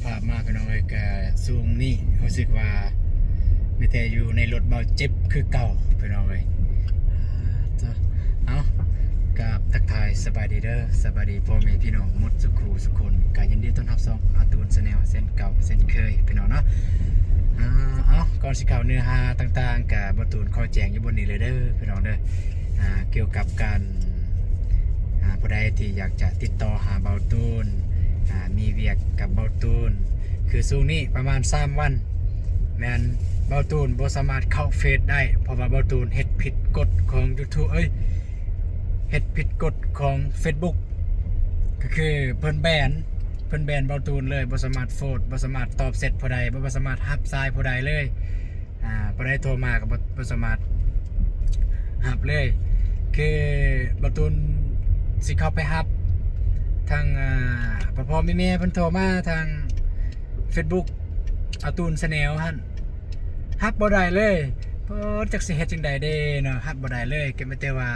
ພາບມາພີ່ນ້ອງເອີຍ ກະຊ່ວງນີ້ຮູ້ສຶກວ່າມີແຕ່ຢູ່ໃນລົດເບົາເຈັບຄືເກົ່າພີ່ນ້ອງເອີຍ. ເອົາ ກາບທັກທາຍສະບາຍດີເດີ ສະບາຍດີພໍ່ແມ່ພີ່ນ້ອງໝົດສຸຂູສຸຄົນ ກະຍິນດີຕ້ອນຮັບຊ່ອງອາຕູນແຊນແນວເຊັ່ນເກົ່າເຊັ່ນເຄີຍພີ່ນ້ອງເນາະ. ເອົາ ກ່ອນຊິເຂົ້າເນື້ອຫາຕ່າງໆ ກະບ່າວຕູນຂໍແຈ້ງຢູ່ບ່ອນນີ້ເລີຍເດີພີ່ນ້ອງເດີ ກ່ຽວກັບການ ອ່າ ຜູ້ໃດທີ່ຢາກຈະຕິດຕໍ່ຫາບ່າວຕູນ ອ່າ ມີວຽກກັບບ່າວຕູນ ຄືຊ່ວງນີ້ປະມານສາມວັນ ແມ່ນບ່າວຕູນບໍ່ສາມາດເຂົ້າເຟສໄດ້ ເພາະວ່າບ່າວຕູນເຮັດຜິດກົດຂອງຢູທູບ ເອີຍ ເຮັດຜິດກົດຂອງເຟສບຸກ ກໍຄືເພິ່ນແບນ ເພິ່ນແບນບ່າວຕູນເລີຍ ບໍ່ສາມາດໂຟດ ບໍ່ສາມາດຕອບແຊັດຜູ້ໃດ ບໍ່ສາມາດຮັບສາຍຜູ້ໃດເລີຍ. ອ່າ ຜູ້ໃດໂທມາກໍບໍ່ ບໍ່ສາມາດຮັບເລີຍ ຄືບ່າວຕູນຊິເຂົ້າໄປຮັບທາງ ອ່າ ພໍ່ໆແມ່ໆເພິ່ນໂທມາທາງເຟສບຸກອາຕູນແຊນແນວຫັ້ນ ຮັບບໍ່ໄດ້ເລີຍ. ໂອ້ ຈັກຊິເຮັດຈັ່ງໃດເດເນາະ ຮັບບໍ່ໄດ້ເລີຍ ກໍມີແຕ່ວ່າ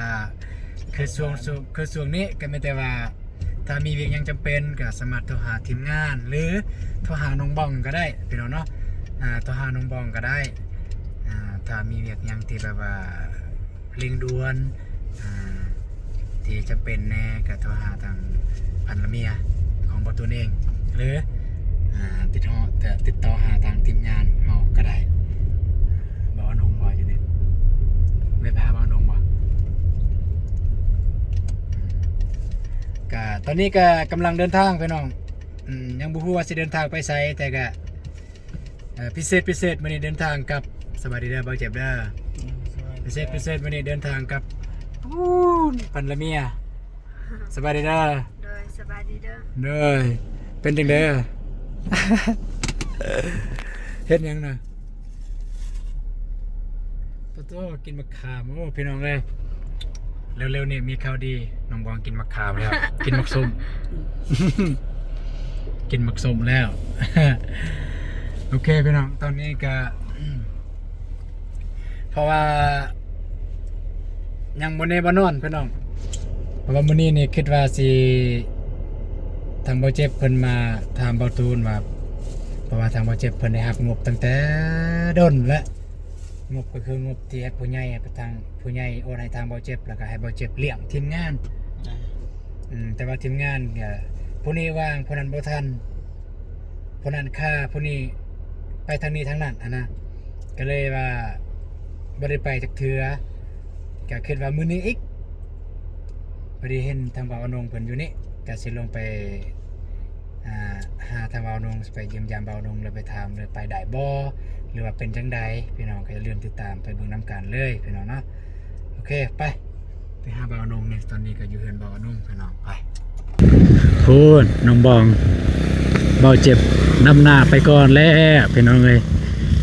ຄືຊ່ວງ ຊ່ວງ ຄືຊ່ວງນີ້ກໍມີແຕ່ວ່າ ຖ້າມີວຽກຫຍັງຈຳເປັນກໍສາມາດໂທຫາທີມງານ ຫຼື ໂທຫານ້ອງບອງກໍໄດ້ພີ່ນ້ອງເນາະ ອ່າ ໂທຫານ້ອງບອງກໍໄດ້ ອ່າ ຖ້າມີວຽກຫຍັງທີ່ແບບວ່າເລັ່ງດ່ວນ ອ່າ ທີ່ຈຳເປັນແດ່ກໍໂທຫາທາງພັນລະເມຍຂອງບ່າວຕູນເອງ ຫຼື ອ່າ ຕິດຕໍ່ ຕິດຕໍ່ຫາທາງທີມງານເຮົາກໍໄດ້. ບ່າວອານົງບໍ່ຢູ່ນີ້ ແມ່ນພາບ່າວອານົງບໍ່? ກະຕອນນີ້ກະກຳລັງເດີນທາງພີ່ນ້ອງ ອືມ ຍັງບໍ່ຮູ້ວ່າຊິເດີນທາງໄປໃສ ແຕ່ກະ ເອີ ພິເສດ ພິເສດມື້ນີ້ເດີນທາງກັບ ສະບາຍດີເດີບ່າວເຈັບເດີ ອືມ ສະບາຍດີ ພິເສດ ພິເສດມື້ນີ້ເດີນທາງກັບ ພຸ້ນ ພັນລະເມຍ ສະບາຍດີເດີ ໂດຍ ສະບາຍດີເດີ ໂດຍ ເປັນຈັ່ງໃດ? ເຮັດຫຍັງນະ? ປະໂທ້ ກິນໝາກຂາມ ໂອ້ ພີ່ນ້ອງເອີຍ ເລັວໆນີ້ມີຂ່າວດີ ນ້ອງບອງກິນໝາກຂາມແລ້ວ ກິນໝາກສົ້ມ ກິນໝາກສົ້ມແລ້ວ ໂອເຄພີ່ນ້ອງ ຕອນນີ້ກະ ເພາະວ່າຍັງບໍ່ແນ່ບໍ່ນອນພີ່ນ້ອງ ເພາະວ່າມື້ນີ້ນີ້ຄິດວ່າຊິ ທາງບ່າວເຈັບເພິ່ນມາຖາມບ່າວຕູນວ່າ ເພາະວ່າທາງບ່າວເຈັບເພິ່ນໄດ້ຮັບງົບຕັ້ງແຕ່ດົນແລ້ວ ງົບກໍຄືງົບທີ່ໃຫ້ຜູ້ໃຫຍ່ ທາງຜູ້ໃຫຍ່ໂອນໃຫ້ທາງບ່າວເຈັບ ແລ້ວກໍໃຫ້ບ່າວເຈັບລ້ຽງທີມງານ ອ່າ ອືມ ແຕ່ວ່າທີມງານກໍຜູ້ນີ້ວ່າງ ຜູ້ນັ້ນບໍ່ທັນ ຜູ້ນັ້ນຄາ ຜູ້ນີ້ໄປທາງນີ້ທາງນັ້ນຫັ້ນນະ ກໍເລີຍວ່າບໍ່ໄດ້ໄປຈັກເທື່ອ ກໍຄິດວ່າມື້ນີ້ອີກ ພໍດີເຫັນທາງບ່າວອານົງເພິ່ນຢູ່ນີ້ ກໍຊິລົງໄປ ອ່າ ຫາທາງບ່າວອານົງ ຊິໄປຢ້ຽມຢາມບ່າວອານົງ ຫຼືໄປຖາມ ຫຼືໄປໄດ້ບໍ່ ຫຼືວ່າເປັນຈັ່ງໃດ ພີ່ນ້ອງກໍຢ່າລືມຕິດຕາມໄປເບິ່ງນຳກັນເລີຍ ພີ່ນ້ອງເນາະ. ໂອເຄ ໄປ ໄປຫາບ່າວອານົງນີ້ ຕອນນີ້ກໍຢູ່ເຮືອນບ່າວອານົງ ພີ່ນ້ອງ ໄປ. ພຸ້ນ ນ້ອງບອງ ບ່າວເຈັບນຳໜ້າໄປກ່ອນແລ້ວ ພີ່ນ້ອງເອີຍ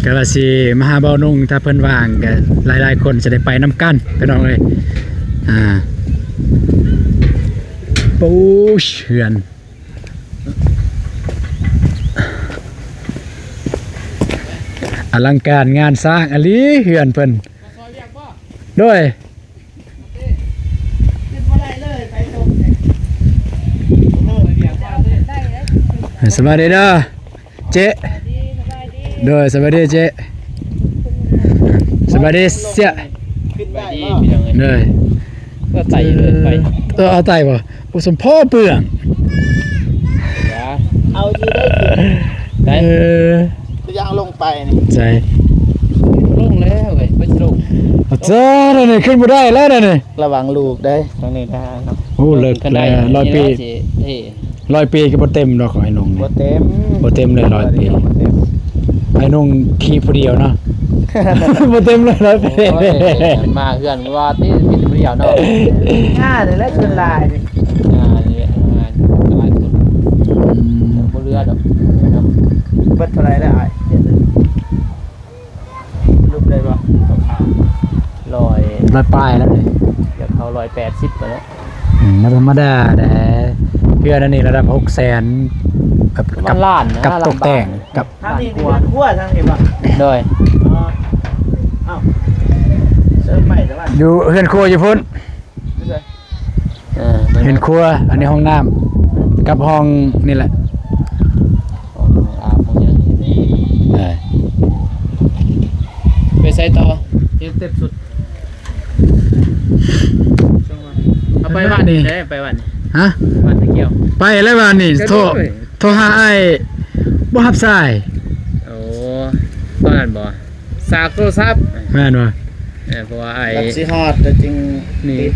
ກະວ່າຊິມາຫາບ່າວອານົງ ຖ້າເພິ່ນວ່າງກະຫຼາຍໆຄົນຊິໄດ້ໄປນຳກັນ ພີ່ນ້ອງເອີຍ ອ່າ ໂອ້ຍ ເຮືອນ ອະລັງການງານສ້າງອີ່ຫຼີເຮືອນເພິ່ນ ໂດຍ ສະບາຍດີເດີເຈ ໂດຍ ສະບາຍດີເຈ ສະບາຍດີເຊຍ ສະບາຍດີພີ່ນ້ອງເອີຍ ໂດຍ ເອີ ເອົາໄຕເລີຍ ເອີ ເອົາໄຕບໍ່? ໂອ້ ສົມພໍເປືອງ ເອົາຢູ່ໄດ້ ໄດ້ ເອີ ຄືຍັງລົງໄປນີ້ ໃສ ລົງແລ້ວເວີຍ ບໍ່ຊິລົງ ເຈົ້າ ດຽວນີ້ຂຶ້ນບໍ່ໄດ້ແລ້ວ ດຽວນີ້ ລະວັງລູກເດີ້ ທາງນີ້ນະ ໂອ້ ເລິກແລ້ວ ຮ້ອຍປີ ຮ້ອຍປີກໍບໍ່ເຕັມດອກ ຂອງອ້າຍນົງນີ້ ບໍ່ເຕັມ ບໍ່ເຕັມເລີຍ ຮ້ອຍປີ ບໍ່ເຕັມ ອ້າຍນົງຂີ່ຜູ້ດຽວເນາະ ບໍ່ເຕັມເລີຍ ຮ້ອຍປີ ໂອ້ຍ ມາເຮືອນວ່າຕິ ມີແຕ່ຜູ້ດຽວເນາະ ງານນີ້ແຫຼະສ່ວນຫຼາຍນີ້ ງານນີ້ແຫຼະ ງານຫຼາຍຄົນ ອືມ ບໍ່ເຫຼືອດອກ ເບິດເທົ່າໃດແລ້ວອ້າຍ? ຫຼຸບໄດ້ບໍ່? ຮ້ອຍ ຮ້ອຍປາຍແລ້ວນີ້ ຢາກເຂົ້າຮ້ອຍແປດສິບແລ້ວ ອືມ ບໍ່ທຳມະດາເດ້ ເຮືອນອັນນີ້ລະດັບຫົກແສນ ກັບ ກັບ ກັບຕົກແຕ່ງ ກັບ ທາງນີ້ມີເຮືອນຄົວທາງນີ້ບໍ່? ໂດຍ ເອີ ເອົ້າ ເສີມໃໝ່ແຕ່ວ່າ ຢູ່ເຮືອນຄົວຢູ່ພຸ້ນ ເອີ ເຮືອນຄົວ ອັນນີ້ຫ້ອງນ້ຳ ກັບຫ້ອງນີ້ແຫຼະ ຫ້ອງ ໃສ່ຕໍ່ ຍັງເຕັມສຸດ. ເອົາໄປວັດນີ້ເດ້ ໄປວັດນີ້. ຮະ? ວັດຕະກຽວ. ໄປແລ້ວວັດນີ້ ໂທ ໂທຫາອ້າຍ ບໍ່ຮັບສາຍ. ໂອ້ ຕອນນັ້ນບໍ່? ສາກໂທລະສັບ. ແມ່ນບໍ່? ເອີ ເພາະວ່າອ້າຍ ລັດຊິຮອດແລ້ວຈຶ່ງ ນີ້ ຕິດ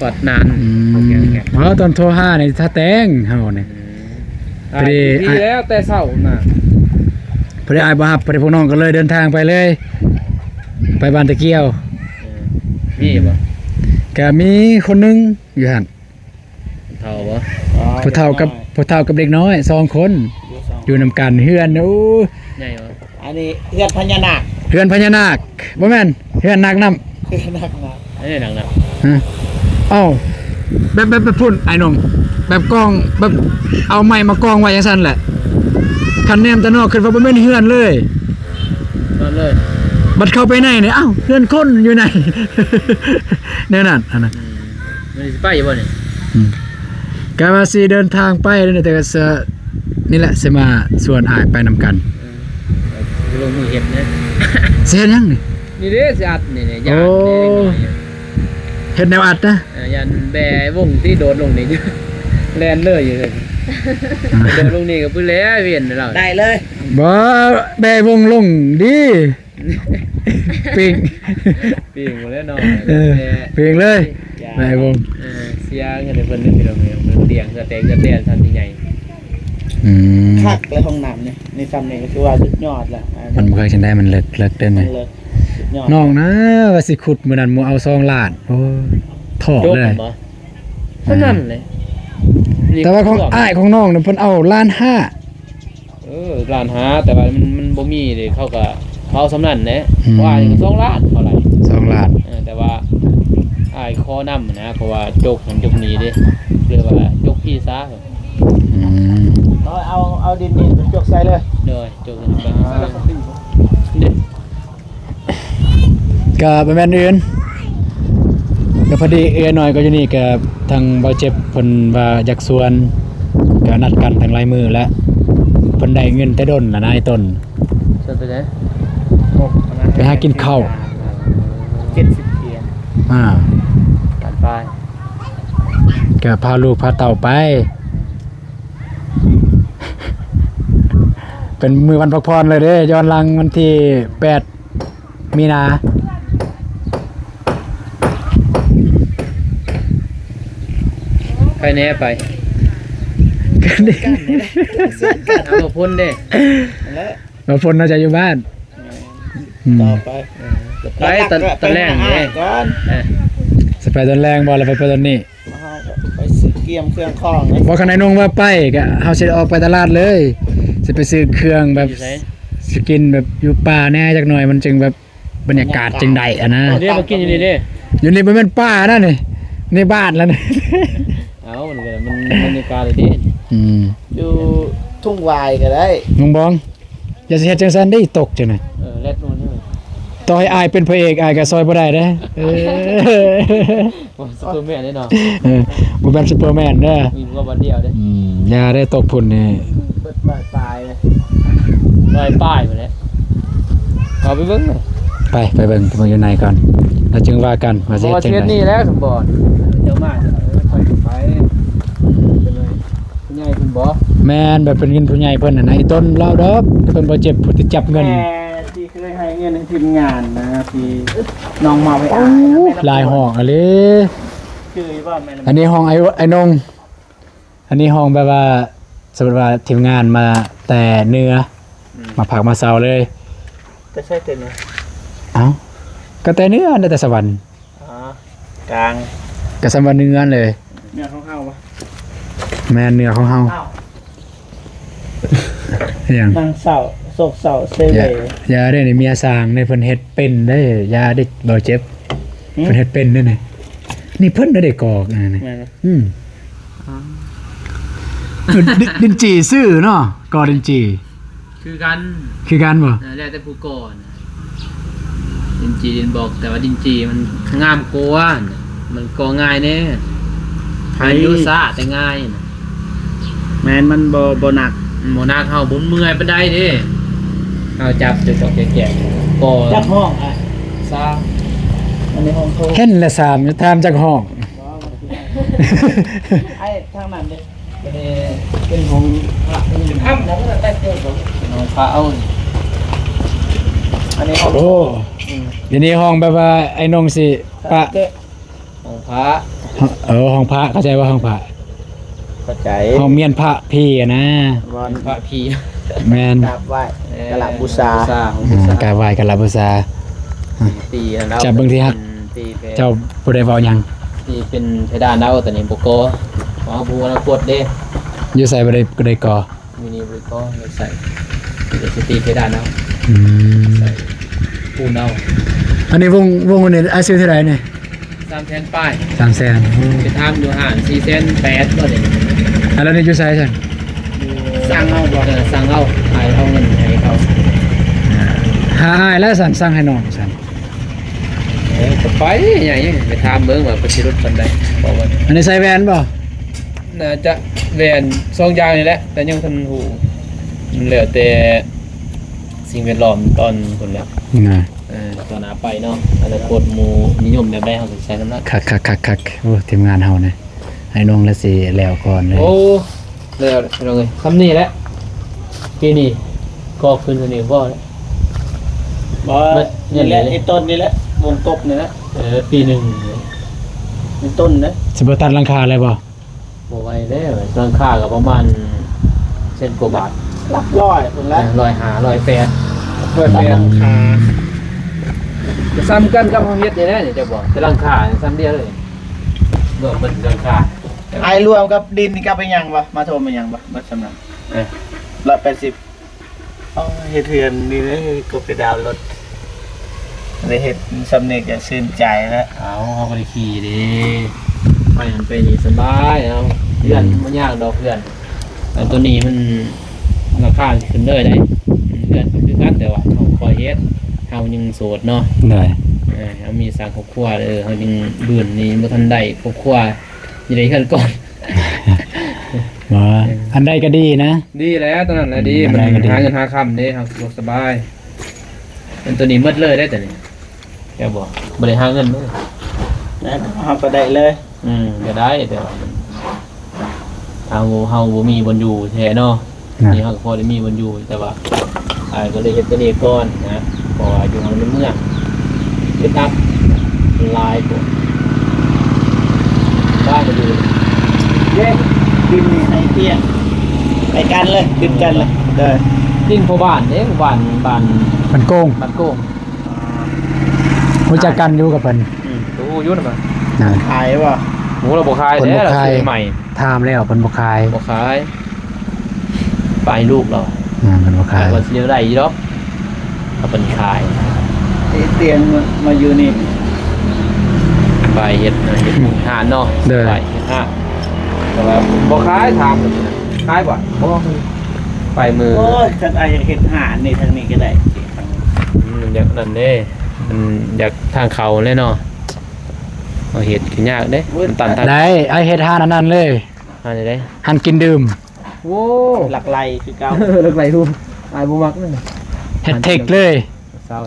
ຮອດນານ. ອືມ ເຮົາຕ້ອງໂທຫາໃນທ່າແຕງເຮົານີ້. ອືມ ພໍດີ ອ້າຍ ແລ້ວແຕ່ເຊົ້ານະ ພໍດີອ້າຍບໍ່ຮັບ ພໍດີພວກນ້ອງກໍເລີຍເດີນທາງໄປເລີຍ ໄປບ້ານຕະກຽວ. ເອີ ມີບໍ່? ກະມີຄົນໜຶ່ງຢູ່ຫັ້ນ. ເຖົ້າບໍ່? ຜູ້ເຖົ້າກັບ ຜູ້ເຖົ້າກັບເດັກນ້ອຍສອງຄົນ ຢູ່ນຳກັນ. ເຮືອນ ໂອ້ ໃຫຍ່ບໍ່? ອັນນີ້ເຮືອນພະຍານາກ. ເຮືອນພະຍານາກ ບໍ່ແມ່ນ ເຮືອນນາກນ້ຳ. ເຮືອນນາກນ້ຳ. ເອີ ນາກນ້ຳ. ຮະ? ເອົ້າ ແບບ ແບບ ແບບພຸ້ນ ອ້າຍໜຸ່ມ ແບບກອງ ແບບເອົາໄມ້ມາກອງໄວ້ຈັ່ງຊັ້ນແຫຼະ. ຄັນແນມແຕ່ນອກ ຄິດວ່າບໍ່ແມ່ນເຮືອນເລີຍ. ນອນເລີຍ. ບັດເຂົ້າໄປໃນນີ້ ອ້າວ ເຮືອນຄົນຢູ່ໃນ ແນວນັ້ນຫັ້ນນະ. ອືມ ມື້ນີ້ຊິໄປຢູ່ບໍ່ນີ້? ອືມ ກະວ່າຊິເດີນທາງໄປແລ້ວນີ້ ແຕ່ກໍ ນີ້ແຫຼະ ຊິມາຊວນອ້າຍໄປນຳກັນ. ອືມ ລົງມືເຮັດເດ້. ຊິເຮັດຫຍັງນີ້? ນີ້ເດ້ ຊິອັດນີ້ ນີ້ ໂອ້ ຢ້ານນີ້ເດັກນ້ອຍ. ເຮັດແນວອັດນະ? ເອີ ຢ້ານແບວົງທີ່ໂດດລົງນີ້ ແລ່ນເລີຍຢູ່. ອືມ ໂດດລົງນີ້ກໍພຸ້ນແຫຼະ ວຽນແລ້ວ ໄດ້ເລີຍ. ບໍ່ ແບວົງລົງດີ. ປີ້ງ ປີ້ງໝົດແລ້ວເນາະ. ເອີ ປີ້ງເລີຍ ໄດ້ບໍ່? ເອີ ເສຍເງິນໃຫ້ເພິ່ນເດ້ພີ່ນ້ອງເອີຍ ເພິ່ນລ້ຽງເຮືອແຕກເຮືອແຕນຊຳໃຫຍ່. ອືມ ຄັກແລ້ວຫ້ອງນ້ຳນີ້ ໃນຊຳນີ້ກໍຖືວ່າສຸດຍອດແລ້ວ. ມັນບໍ່ເຄີຍຈັ່ງໃດ ມັນເລິກ ເລິກເດ້ ມັນເລິກ ສຸດຍອດ. ນ້ອງນະວ່າຊິຂຸດມື້ນັ້ນໝູ່ເອົາສອງລ້ານ. ໂອ້ຍ ທ້ອເລີຍ. ເທົ່ານັ້ນແຫຼະ. ແຕ່ວ່າຂອງອ້າຍຂອງນ້ອງນະ ເພິ່ນເອົາລ້ານຫ້າ. ເອີ ລ້ານຫ້າ ແຕ່ວ່າມັນ ມັນບໍ່ມີເດ້ ເຂົາກໍເອົາສ່ຳນັ້ນແຫຼະ. ອືມ ເພາະວ່າສອງລ້ານເທົ່າໃດ ສອງລ້ານ. ເອີ ແຕ່ວ່າອ້າຍຂໍນຳນະ ເພາະວ່າຈົກຫັ້ນຈົກນີ້ເດ້ ເລີຍວ່າຈົກພີ່ຊາ. ອືມ ເອົາ ເອົາ ເອົາດິນນີ້ໄປຈົກໃສ່ເລີຍ. ໂດຍ ຈົກໃສ່. ອ່າ ເດ້ ກະບໍ່ແມ່ນອື່ນ ກະພໍດີເອື້ອຍນ້ອຍກໍຢູ່ນີ້ ກະທາງບ່າວເຈັບເພິ່ນວ່າຢາກຊວນ ກະນັດກັນຕັ້ງຫຼາຍມື້ແລ້ວ ເພິ່ນໄດ້ເງິນແຕ່ດົນລະນາຍຕົ້ນ. ຊວນໄປໃສ? ໄປຫາກິນເຂົ້າ. ເຈັດສິບກຽນ. ອ່າ ກະພາລູກພາເຕົ້າໄປ ເປັນມື້ວັນພັກຜ່ອນເລີຍເດ້ ຍ້ອນຫຼັງວັນທີແປດ ມີນາ. ໃຜແນ່ໄປ? ກັນນີ້ ເອົາບໍ່ພົນເດ້ ແລ້ວບໍ່ພົນ ໜ້າຈະຢູ່ບ້ານ. ອືມ ຕໍ່ໄປ ເອີ ໄປຕອນ ຕອນແລງເດ້ ກ່ອນ. ເອີ ຊິໄປຕອນແລງບໍ່ ຫຼືໄປ ໄປຕອນນີ້? ເຮົາກໍໄປຊື້ກຽມເຄື່ອງຂອງເດ້. ບໍ່ ຄັນໄອ້ນົງວ່າໄປ ກໍເຮົາຊິໄດ້ອອກໄປຕະຫຼາດເລີຍ ຊິໄປຊື້ເຄື່ອງແບບ ຢູ່ໃສ? ຊິກິນແບບຢູ່ປ່າແດ່ຈັກໜ່ອຍ ມັນຈຶ່ງແບບບັນຍາກາດຈຶ່ງໄດ້ຫັ້ນນະ. ເດ້ ມາກິນຢູ່ນີ້ເດ້. ຢູ່ນີ້ບໍ່ແມ່ນປ່ານະນີ້ ໃນບ້ານລະນີ້. ເອົ້າ ມັນກໍ ມັນບັນຍາກາດເດ້. ອືມ ຢູ່ທົ່ງຫວາຍກໍໄດ້ ນ້ອງບອງ. ຢ່າຊິເຮັດຈັ່ງຊັ້ນເດ້ ຕົກຈັ່ງນັ້ນ. ເອີ ແລັດລົງເດີ ຕໍ່ໃຫ້ອ້າຍເປັນພະເອກ ອ້າຍກໍຊ່ອຍບໍ່ໄດ້ເດ້. ເອີ ບໍ່ Superman ເດ້ເນາະ. ເອີ ບໍ່ແມ່ນ Superman ເດີ ມີຫົວບາດດຽວເດ້. ອືມ ຢ່າເດ້ ຕົກພຸ້ນນີ້ ເບິດຮ້ອຍປາຍເລີຍ ຮ້ອຍປາຍພຸ້ນແຫຼະ. ເຂົ້າໄປເບິ່ງ ໄປ ໄປເບິ່ງ ໄປເບິ່ງຢູ່ໃນກ່ອນ ແລ້ວຈຶ່ງວ່າກັນວ່າຊິເຮັດຈັ່ງໃດ. ເພາະວ່າເຂດນີ້ແຫຼະສົມບອນ ເຈົ້າມາ ເອີ ໄປກໍໄປ ອືມ ເປັນໄງ? ຜູ້ໃຫຍ່ເພິ່ນບໍ່? ແມ່ນ ແບບເປັນເງິນຜູ້ໃຫຍ່ເພິ່ນຫັ້ນນະ ອີ່ຕົນລາວດອກ ແຕ່ເພິ່ນບໍ່ເຈັບ ຜູ້ຕິດຈັບເງິນ. ແຕ່ທີ່ເຄີຍໃຫ້ເງິນໃຫ້ທີມງານນະ ທີ່ນ້ອງມອບໃຫ້ອ້າຍນະ ຫຼາຍຫ້ອງອີ່ຫຼີ. ຊື່ຢູ່ບໍ່? ແມ່ນ ອັນນີ້ຫ້ອງອ້າຍ ອ້າຍນົງ. ອັນນີ້ຫ້ອງແບບວ່າ ສົມມຸດວ່າທີມງານມາແຕ່ເໜືອ ອືມ ມາພັກມາເຊົາເລີຍ. ແຕ່ໃສແຕ່ເໜືອ? ເອົ້າ ກໍແຕ່ເໜືອ ແຕ່ສະຫວັນ. ອໍ ກາງ ກໍສຳວ່າເໜືອເລີຍ. ເໜືອຂອງເຮົາບໍ່? ແມ່ນ ເໜືອຂອງເຮົາ. ອ້າວ ອີຫຍັງ? ນັ່ງເສົ້າ ໂສກເສົ້າເຊເວ. ຢ່າ ຢ່າເດ້ ນີ້ເມຍຊ່າງເດ້ ເພິ່ນເຮັດເປັນເດ້. ຢ່າເດ້ ບໍ່ເຈັບ. ຫື? ເພິ່ນເຮັດເປັນເດ້ນີ້. ນີ້ເພິ່ນເດ້ກອກ ອັນນີ້. ແມ່ນບໍ່? ອືມ ອໍ ດິນ ດິນຈີ່ຊື່ເນາະ ກໍດິນຈີ່. ຄືກັນ ຄືກັນບໍ່? ເອີ ແລ້ວແຕ່ຜູ້ກໍ່ນະ ດິນຈີ່ດິນບອກ ແຕ່ວ່າດິນຈີ່ມັນງາມກວ່າ ມັນກໍ່ງ່າຍແດ່. ເອີຍ ມັນຢູ່ຊ້າແຕ່ງ່າຍນະ. ແມ່ນ ມັນບໍ່ ບໍ່ໜັກ ມັນບໍ່ໜັກ ເຮົາບໍ່ເມື່ອຍປານໃດເດ້. ເຮົາຈັບຈອກໆແຈກໆ ກໍຈັກຫ້ອງ ອ່ະ ສາມ ອັນນີ້ຫ້ອງໂຖ ເຫັນລະ ສາມ ຖາມຈັກຫ້ອງ ບໍ່ ບໍ່ໄດ້ ໄອ້ທາງນັ້ນເດ້ ອັນນີ້ເປັນຫ້ອງພະ ຫ້ອງພະເອົາ ອັນນີ້ຫ້ອງ ໂອ້ ດຽວນີ້ຫ້ອງແບບວ່າໄອ້ນົງຊິ ພະ ຫ້ອງພະ ເອີ ຫ້ອງພະ ເຂົ້າໃຈວ່າຫ້ອງພະ ເຂົ້າໃຈ ຫ້ອງມ້ຽນພະຜີຫັ້ນນະ ບ່ອນພະຜີ ແມ່ນ ກາບໄຫວ້ ເອີ ກາລະບູຊາ ກາບໄຫວ້ກາລະບູຊາ ຕີຫັ້ນເອົາ ຈັບເບິ່ງທີ່ຮັກ ເຈົ້າບໍ່ໄດ້ເວົ້າຫຍັງ ຕີເປັນເພດານເອົາ ຕອນນີ້ບໍ່ກໍ່ ເພາະເຮົາບໍ່ຮູ້ອະນາຄົດເດ້ ຢູ່ໃສບໍ່ໄດ້ ບໍ່ໄດ້ກໍ່ ມີນີ້ບໍລິກອນໃສ່ ເດຊິຕີເພດານເອົາ ອືມ ໃສ່ປູນເອົາ ອັນນີ້ວົງ ວົງອັນນີ້ອ້າຍຊື້ເທົ່າໃດນີ້? ສາມແສນປາຍ ສາມແສນ ໂອ້ ໄປຖາມຢູ່ຮ້ານສີ່ແສນແປດບໍ່ນີ້ ອັນແລ້ວນີ້ຢູ່ໃສຊັ້ນ? ຢູ່ສັ່ງເອົາບໍ່? ເອີ ສັ່ງເອົາ ໃຫ້ເອົາເງິນໃຫ້ເຂົາ ຫາອ້າຍແລ້ວຊັ້ນ ສັ່ງໃຫ້ນ້ອງຊັ້ນ ເອີ ກໍໄປໃຫຍ່ ໄປຖາມເບິ່ງວ່າເພິ່ນຊິຫຼຸດປານໃດ ເພາະວ່າ ອັນນີ້ໃສ່ແວ່ນບໍ່? ໜ້າຈະແວ່ນສອງຢ່າງນີ້ແຫຼະ ແຕ່ຍັງບໍ່ທັນຮູ້ ມັນແລ້ວແຕ່ສິ່ງແວດລ້ອມຕອນພຸ້ນແຫຼະ ນະ ເອີ ຕອນໜ້າໄປເນາະ ອະນາຄົດໝູ່ນິຍົມແບບໃດ ເຮົາກໍໃສ່ນຳນັ້ນ ຄັກໆໆໆ ໂອ້ ທີມງານເຮົານີ້ ອ້າຍນົງລະຊິແລ້ວກ່ອນເລີຍ ໂອ້ ແລ້ວພີ່ນ້ອງເອີຍ ສ່ຳນີ້ແຫຼະ ປີນີ້ກໍຂຶ້ນສ່ຳນີ້ພໍແລ້ວ ບໍ່ ເບິດ ນີ້ແຫຼະ ເງິນເລີຍ ໄອ້ຕົ້ນນີ້ແຫຼະ ວົງກົບນີ້ແຫຼະ ເອີ ປີໜຶ່ງ ເປັນຕົ້ນເດ້ ຊິບໍ່ຕັດຫຼັງຄາເລີຍບໍ່? ບໍ່ໄຫວແລ້ວ ຫຼັງຄາກໍປະມານແສນກວ່າບາດ ຫຼັກຮ້ອຍພຸ້ນແຫຼະ ເອີ ຮ້ອຍຫ້າ ຮ້ອຍແປດ ຮ້ອຍແປດ ຫຼັງຄາ ກໍສ່ຳກັນກັບເຮົາເຮັດນີ້ແຫຼະນີ້ ເຈົ້າບອກ ແຕ່ຫຼັງຄາສ່ຳດຽວເລີຍ ລວມເບິດຫຼັງຄາ ອ້າຍລວມກັບດິນນີ້ກັບໄປຫຍັງບໍ່? ມາຖົມໄປຫຍັງບໍ່? ເບິດສ່ຳນັ້ນ ເອີ ຮ້ອຍແປດສິບ ອໍ ເຮັດເຮືອນນີ້ເດ້ ກໍໄປດາວລົດ ໄດ້ເຮັດສ່ຳນີ້ກໍຊື່ນໃຈແລ້ວ ເອົາ ເຮົາບໍ່ໄດ້ຂີ່ເດ້ ໄປຫັ້ນໄປນີ້ສະບາຍເອົາ ເຮືອນ ອືມ ບໍ່ຍາກດອກເຮືອນ ອັນໂຕນີ້ມັນລາຄາມັນຂຶ້ນເລີຍເດ້ ເຮືອນກໍຄືກັນ ແຕ່ວ່າເຮົາຄ່ອຍເຮັດ ເຮົາຍັງໂສດເນາະ ໂດຍ ເອີ ເຮົາມີສ້າງຄອບຄົວ ເອີ ເຮົາຍັງບືນນີ້ບໍ່ທັນໄດ້ຄອບຄົວ ຊິໄດ້ເຮືອນກ່ອນ ບໍ່ ອັນໃດກໍດີນະ ດີແລ້ວ ຕອນນັ້ນແຫຼະດີ ອືມ ມັນ ອັນໃດກໍດີ ຫາເງິນຫາຄຳເດ້ ເຮົາສະດວກສະບາຍ ອັນໂຕນີ້ໝົດເລີຍເດ້ ໂຕນີ້ ແມ່ນບໍ່? ບໍ່ໄດ້ຫາເງິນເດ້ ແມ່ນ ເຮົາກໍໄດ້ເລີຍ ອືມ ກໍໄດ້ ແຕ່ວ່າມັນ ເຮົາ ເຮົາບໍ່ມີບ່ອນຢູ່ແທ້ເນາະ ນະ ນີ້ເຮົາກໍພໍໄດ້ມີບ່ອນຢູ່ ແຕ່ວ່າ ອ້າຍກໍເລີຍເຮັດໂຕນີ້ກ່ອນນະ ເພາະວ່າຢູ່ໃນເມືອງ ອຶດອັດຫຼາຍໂພດ ບ້ານກໍຢູ່ ເດ້ ດິນນີ້ໃຫ້ຕຽງ ໃຫ້ກັນເລີຍ ຕິດກັນເລີຍ ເອີ ດິນພໍ່ບ້ານເດ້ ບ້ານ ບ້ານ ບ້ານໂກງ ບ້ານໂກງ ຮູ້ຈັກກັນຢູ່ກັບເພິ່ນ ອືມ ຮູ້ຢູ່ນຳ ນະ ຂາຍບໍ່? ໂອ້ ລາວບໍ່ຂາຍ ເພິ່ນບໍ່ຂາຍ ແລ້ວຊື້ໃໝ່ ຖາມແລ້ວເພິ່ນບໍ່ຂາຍ ບໍ່ຂາຍ ໄປລູກລາວ ອືມ ເພິ່ນບໍ່ຂາຍ ວ່າຊິໄດ້ຢູ່ດອກ ຖ້າເພິ່ນຂາຍ ໄອ້ຕຽງມາ ມາຢູ່ນີ້ ໄປເຮັດ ເຮັດຮ້ານເນາະ ໂດຍ ໄປເຮັດຮ້ານ ແຕ່ວ່າບໍ່ຂາຍ ຖາມເພິ່ນນະ ຂາຍບໍ່? ບໍ່ ໄປມື້ ໂອ້ຍ ຄັນອ້າຍຢາກເຮັດຮ້ານນີ້ ທາງນີ້ກໍໄດ້ ອືມ ຢາກນັ້ນເດ້ ມັນຢາກທາງເຂົ້າແຫຼະເນາະ ເຮົາເຮັດກໍຍາກເດ້ ໂອ້ຍ ມັນຕັນທາງ ໄດ້ ອ້າຍເຮັດຮ້ານອັນນັ້ນເລີຍ ຮ້ານໃດ? ຮ້ານກິນດື່ມ ໂອ້ ຫຼັກໄຫຼຄືເກົ່າ ຫຼັກໄຫຼຮູ້ ອ້າຍບໍ່ມັກເລີຍ ເຮັດເທັກເລີຍ ເຊົາ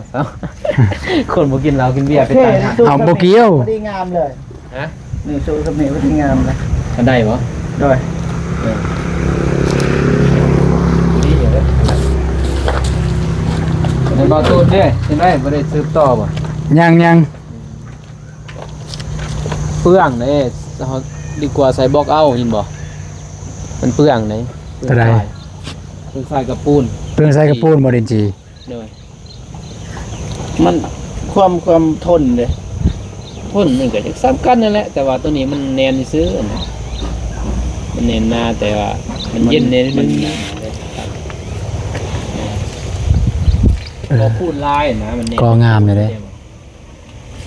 ໆ ຄົນບໍ່ກິນເຫຼົ້າກິນເບຍໄປຕາຍຫາ ເອົາ ບໍ່ກ່ຽວ ພໍດີງາມເລີຍ ຮະ? ນີ້ ໂຊສຳນີ້ພໍດີງາມເລີຍ ຄັນໄດ້ບໍ່? ໂດຍ ເອີ ດີເລີຍ ແລ້ວບ່າວຕູດເດ້ ຈັ່ງໃດ ບໍ່ໄດ້ສືບຕໍ່ບໍ່? ຍັງໆ ເປືອງເດ້ ເຮົາດີກວ່າໃສ່ບລັອກເອົາ ເຫັນບໍ່? ມັນເປືອງເດ້ ເປືອງ ໂຕໃດ? ຊາຍ ເປືອງຊາຍກັບປູນ ເປືອງຊາຍກັບປູນບໍ່ ດິນຈີ່? ໂດຍ ມັນຄວາມ ຄວາມທົນເດ້ ທົນມັນກໍຈັກສ່ຳກັນນັ້ນແຫຼະ ແຕ່ວ່າໂຕນີ້ມັນແໜ້ນຊື່ໆນະ ມັນແໜ້ນໜາ ແຕ່ວ່າມັນເຢັນເດ້ ມັນ ມັນໜາເດ້ ເອີ ກໍປູນຫຼາຍນະ ມັນແໜ້ນ ກໍງາມຢູ່ເດ້.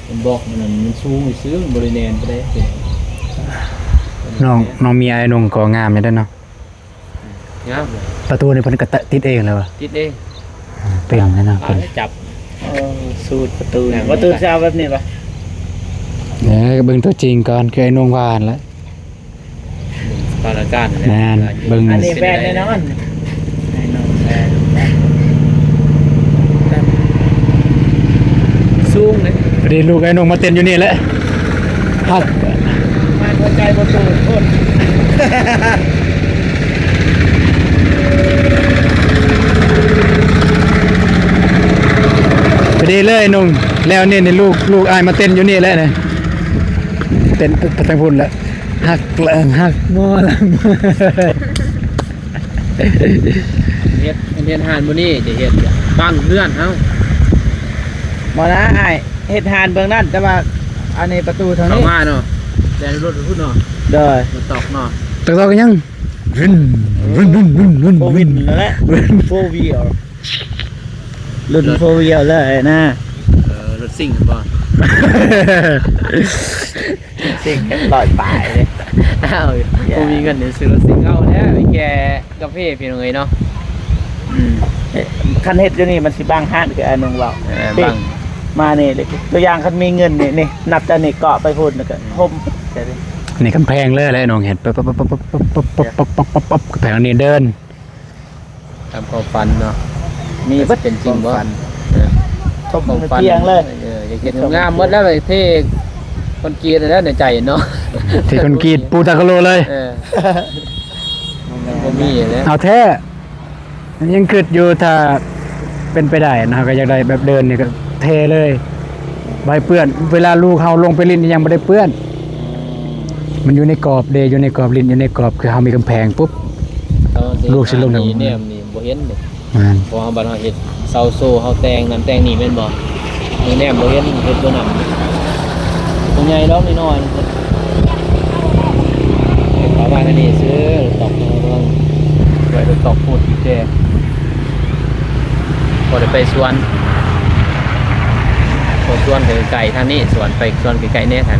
ມັນບລັອກມັນນັ້ນ ມັນສູງຊື່ໆ ມັນບໍ່ໄດ້ແໜ້ນປານໃດ. ນ້ອງ ນ້ອງເມຍອ້າຍນົງກໍງາມຢູ່ເດ້ເນາະ. ງາມເລີຍ. ປະຕູນີ້ເພິ່ນກໍຕິດເອງແລ້ວຫວາ? ຕິດເອງ. ເປັນແລ້ວເນາະ ເພິ່ນຈັບ. ເອີ ສູດປະຕູ. ປະຕູຊິເອົາແບບນີ້ຫວາ? ເອີ ເບິ່ງຕົວຈິງກ່ອນ ຄືອ້າຍນົງວ່າຫັ້ນແຫຼະ. ສະພາບອາກາດ ແມ່ນ ເບິ່ງ ອັນນີ້ແບບແນ່ນອນ ແນ່ນອນ ແບບ ແບບ ສູງເດ້. ພໍດີລູກອ້າຍນົງມາເຕັ້ນຢູ່ນີ້ແຫຼະ ຮັກ ມາຫົວໃຈບໍ່ໂຕໂພດ. ພໍດີເລີຍອ້າຍນົງ ແລ້ວນີ້ ນີ້ລູກ ລູກອ້າຍມາເຕັ້ນຢູ່ນີ້ແຫຼະນີ້ ເຕັ້ນໄປທາງພຸ້ນແຫຼະ. ຮັກ ຮັກໝໍລຳ ເຮັດ ເຮັດຮ້ານມື້ນີ້ຈະເຮັດບັງເຮືອນເຮົາ. ບໍ່ນະອ້າຍ ເຮັດຮ້ານເບື້ອງນັ້ນ ແຕ່ວ່າອັນນີ້ປະຕູທາງນີ້ ເຂົ້າມາເນາະ ແລ່ນລົດໄປພຸ້ນເນາະ. ໂດຍ ລົດຕອກເນາະ ຕອກໆ ຍັງ ວິນ ວິນ ວິນ ວິນ ວິນ ໂອ້ ວິນນັ້ນແຫຼະ ວິນ ໂຟວີລ ລຸ້ນໂຟວີລເລີຍນະ. ເອີ ລົດຊິງບໍ່? ຊິງຮ້ອຍປາຍເດ້. ອ້າວ ບໍ່ມີເງິນໄດ້ຊື້ລົດຊິງ ເອົາແລ້ວໄປແກ່ກາເຟພີ່ນ້ອງເອີຍເນາະ. ອືມ ຄັນເຮັດຢູ່ນີ້ມັນຊິບັງຮ້ານ ຄືອ້າຍນົງເວົ້າ ເອີ ບັງ ມານີ້ ຕົວຢ່າງຄັນມີເງິນນີ້ ນີ້ ນັບຈາກນີ້ເກາະໄປພຸ້ນ ແລ້ວກໍຮົ່ມ ນີ້ກຳແພງເລີຍແຫຼະນ້ອງເຫັນ ປັບໆໆໆ ກຳແພງອັນນີ້ເດີນ ຕາມຄວາມຝັນເນາະ ມີເບິດ ເປັນຈິງບໍ່? ເອີ ທົບ ຄວາມຝັນ ເຕີງເລີຍ ເອີ ຢາກເຮັດງາມໝົດແລ້ວ ເທຄອນກຣີດແລ້ວໃນໃຈເນາະ ເທຄອນກຣີດ ປູຕາກະໂລເລີຍ. ເອີ ມັນບໍ່ມີແລ້ວ ເອົາແທ້ ຍັງຄິດຢູ່ ຖ້າເປັນໄປໄດ້ນະ ເຮົາກໍຢາກໄດ້ແບບເດີນນີ້ກໍເທເລີຍ ບໍ່ໃຫ້ເປື້ອນ ເວລາລູກເຮົາລົງໄປຫຼິ້ນອີ່ຫຍັງບໍ່ໄດ້ເປື້ອນ ມັນຢູ່ໃນກອບເດ້ ຢູ່ໃນກອບ ຫຼິ້ນຢູ່ໃນກອບ ຄືເຮົາມີກຳແພງປຸບ ລູກຊິລົງ ນີ້ແນມນີ້ບໍ່ເຫັນເດ້. ແມ່ນ ເພາະວ່າບັດເຮົາເຮັດເສົາໂຊ ເຮົາແຕ່ງນັ້ນແຕ່ງນີ້ແມ່ນບໍ່? ນີ້ແນມບໍ່ເຫັນ ເຮັດບໍ່ນຳ ບໍ່ໃຫຍ່ດອກ ນ້ອຍໆ ເຮັດເຂົ້າມາທາງນີ້ຊື່ ຕອກເບິ່ງ ໄວ້ຕອກໂພດອີກແດ່ ພໍໄດ້ໄປສວນ ເພາະສວນກໍໃກ້ທາງນີ້ ສວນໄປສວນໃກ້ໆແດ່ທາງ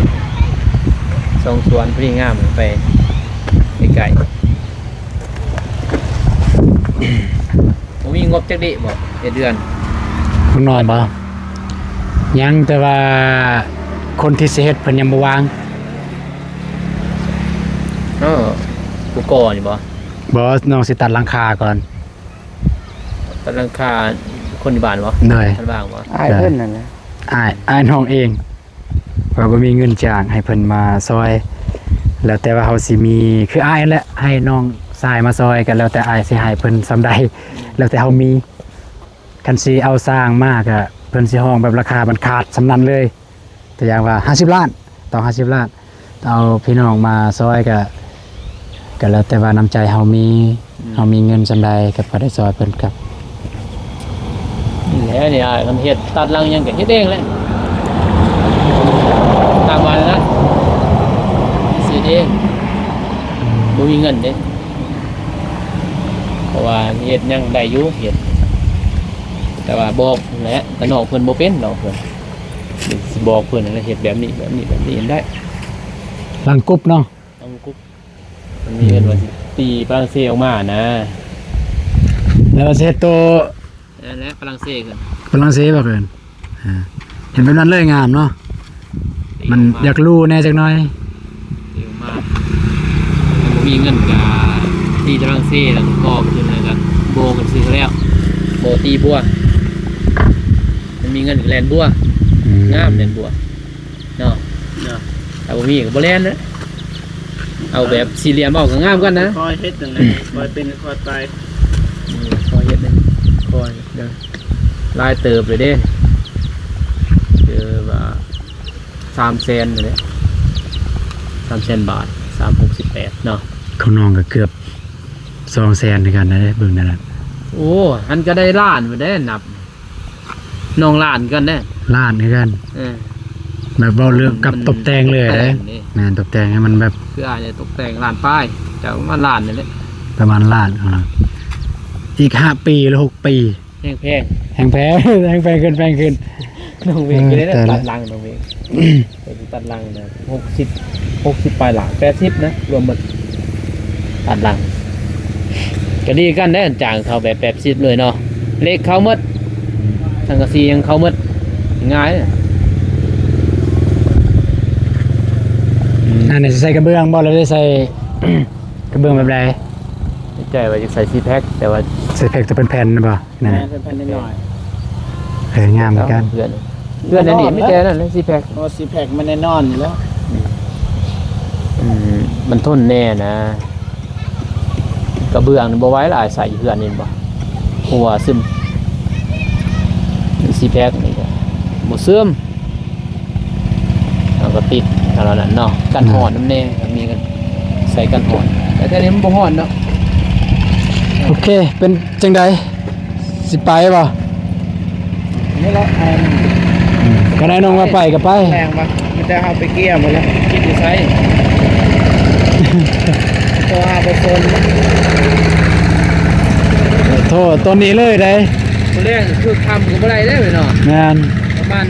ສອງສວນພໍດີງາມ ໄປໃກ້ໆ. ບໍ່ມີງົບຈັກດິບໍ່ ເຮັດເຮືອນ? ຂ້າງນອກບໍ່? ຍັງ ແຕ່ວ່າຄົນທີ່ຊິເຮັດເພິ່ນຍັງບໍ່ວ່າງ. ເອີ ຜູ້ກໍ່ນີ້ບໍ່? ບໍ່ ນ້ອງຊິຕັດຫຼັງຄາກ່ອນ. ຕັດຫຼັງຄາຄົນຢູ່ບ້ານບໍ່? ໂດຍ ທ່ານວ່າງບໍ່? ອ້າຍເພິ່ນນັ້ນແຫຼະ ອ້າຍ ອ້າຍນ້ອງເອງ. ວ່າບໍ່ມີເງິນຈ້າງໃຫ້ເພິ່ນມາຊ່ອຍ ແລ້ວແຕ່ວ່າເຮົາຊິມີ ຄືອ້າຍຫັ້ນແຫຼະ ໃຫ້ນ້ອງຊາຍມາຊ່ອຍ ກໍແລ້ວແຕ່ອ້າຍຊິໃຫ້ເພິ່ນສ່ຳໃດ ແລ້ວແຕ່ເຮົາມີ. ຄັນຊິເອົາຊ່າງມາ ກໍເພິ່ນຊິຮ້ອງແບບລາຄາມັນຂາດສ່ຳນັ້ນເລີຍ ຕົວຢ່າງວ່າຫ້າສິບລ້ານ ຕ້ອງຫ້າສິບລ້ານ ເອົາພີ່ນ້ອງມາຊ່ອຍ ກໍ ກໍແລ້ວແຕ່ວ່ານ້ຳໃຈເຮົາມີ ອືມ ເຮົາມີເງິນສ່ຳໃດກໍພໍໄດ້ຊ່ອຍເພິ່ນຄັບ. ນີ້ແຫຼະ ນີ້ອ້າຍມັນເຮັດ ຕັດຫຼັງຫຍັງກໍເຮັດເອງແຫຼະ ຕາມບ້ານນະ ເຮັດເອງ ອືມ ບໍ່ມີເງິນເດ້ ເພາະວ່າເຮັດຫຍັງໄດ້ຢູ່ ເຮັດ ແຕ່ວ່າບອກແຫຼະ ແຕ່ນ້ອງເພິ່ນບໍ່ເປັນ ນ້ອງເພິ່ນ ຊິບອກເພິ່ນຫັ້ນແຫຼະ ເຮັດແບບນີ້ ແບບນີ້ ແບບນີ້ໄດ້ ຫຼັງກຸບເນາະ ຫຼັງກຸບ. ມັນມີເງິນວ່າຊິຕີຝຣັ່ງເສດອອກມານະ ແລ້ວວ່າຊິເຮັດໂຕ ນັ້ນແຫຼະຝຣັ່ງເສດ ຝຣັ່ງເສດບໍ່ເກີນ ອ່າ ເຫັນແບບນັ້ນເລີຍງາມເນາະ ມັນຢາກຫຼູ່ແດ່ຈັກໜ້ອຍ ຕີອອກມາ ມັນບໍ່ມີເງິນກະຕີຝຣັ່ງເສດ ແລ້ວກໍກໍ່ຂຶ້ນ ແລ້ວກໍໂບ້ຂຶ້ນຊື່ແລ້ວ ບໍ່ຕີບົວ ມັນມີເງິນກະແລ່ນບົວ ອືມ ງາມແລ່ນບົວ ເນາະ ເນາະ ຖ້າບໍ່ມີກໍບໍ່ແລ່ນນະ ເອົາແບບສີ່ຫຼ່ຽມເອົາກໍງາມກວ່ານະ ຄ່ອຍເຮັດນັ້ນແຫຼະ ຄ່ອຍເປັນຄ່ອຍໄປ ອືມ ຄ່ອຍເຮັດເດີ ຄ່ອຍເດີ ຫຼາຍເຕີບເລີຍເດ້ ຄືວ່າສາມແສນເດ້ ສາມແສນບາດ ສາມຫົກສິບແປດເນາະ ຂອງນ້ອງກໍເກືອບສອງແສນຄືກັນນະເດ້ ເບິ່ງນັ້ນນະ ໂອ້ ຫັ້ນກໍໄດ້ລ້ານພຸ້ນເດ້ ນັບ ນ້ອງລ້ານຄືກັນເດ້ ລ້ານຄືກັນ ເອີ ແບບເວົ້າເລື່ອງກັບ ມັນ ຕົບແຕ່ງເລີຍເດ້ ຕົບແຕ່ງເດ້ ແມ່ນ ຕົບແຕ່ງໃຫ້ມັນແບບ ຄືອ້າຍນີ້ຕົບແຕ່ງລ້ານປາຍ ຈະປະມານລ້ານນີ້ແຫຼະ ປະມານລ້ານຂອງລາວ ອີກຫ້າປີ ຫຼື ຫົກປີ ແຮງແພງ ແຮງແພງ ແຮງແພງຂຶ້ນ ແພງຂຶ້ນ ນ້ອງເວງ ເອີ ກໍໄດ້ ແຕ່ ຕັດຫຼັງ ນ້ອງເວງ ເອີ ຕັດຫຼັງນະ ຫົກສິບ ຫົກສິບປາຍລ້ານ ແປດສິບນະ ລວມໝົດ ຕັດຫຼັງ ກໍດີກັນເດ້ ຈ້າງເຂົາແບບແປດສິບເລີຍເນາະ ເຫຼັກເຂົ້າໝົດ ສັງກະສີຍັງເຂົ້າໝົດ ງ່າຍ ອືມ ອັນນີ້ຊິໃສ່ກະເບື້ອງບໍ່ ຫຼື ໄດ້ໃສ່ກະເບື້ອງແບບໃດ? ໃນໃຈວ່າຢາກໃສ່ຊີແພັກ ແຕ່ວ່າ ຊີແພັກຈະເປັນແຜ່ນບໍ່? ນັ້ນ ແມ່ນ ເປັນແຜ່ນນ້ອຍໆ ເອີ ງາມຄືກັນ ເພື່ອນ ເຮືອນອັນນີ້ມີແຕ່ນັ້ນແຫຼະ ຊີແພັກ ເພາະວ່າຊີແພັກມັນແນ່ນອນຢູ່ແລ້ວ. ອືມ ມັນທົນແນ່ນະ. ກະເບື້ອງນີ້ບໍ່ໄຫວລະ ອາໄສເຮືອນນີ້ບໍ່ ຫົວຊຶມ. ຊີແພັກນີ້ກະບໍ່ຊຶມ. ເຮົາກໍຕິດອັນນັ້ນເນາະ ກັນຮ້ອນນຳແດ່ ມີກັນ ໃສ່ກັນຮ້ອນ ແຕ່ແຖວນີ້ມັນບໍ່ຮ້ອນເນາະ. ໂອເຄ ເປັນຈັ່ງໃດ ຊິໄປບໍ່? ນີ້ແຫຼະ ຄັນອ້າຍນ້ອງວ່າໄປກໍໄປ. ແຮງບໍ່? ມີແຕ່ເຮົາໄປເກຍໝົດແລ້ວ. ກິນຢູ່ໃສ? ໂທຫາບໍ່ສົນ. ໂທຕອນນີ້ເລີຍໃດ. ມື້ແລງຄືຄ່ຳກໍບໍ່ໄດ້ເດ້ເນາະ. ແມ່ນ. ປະມານ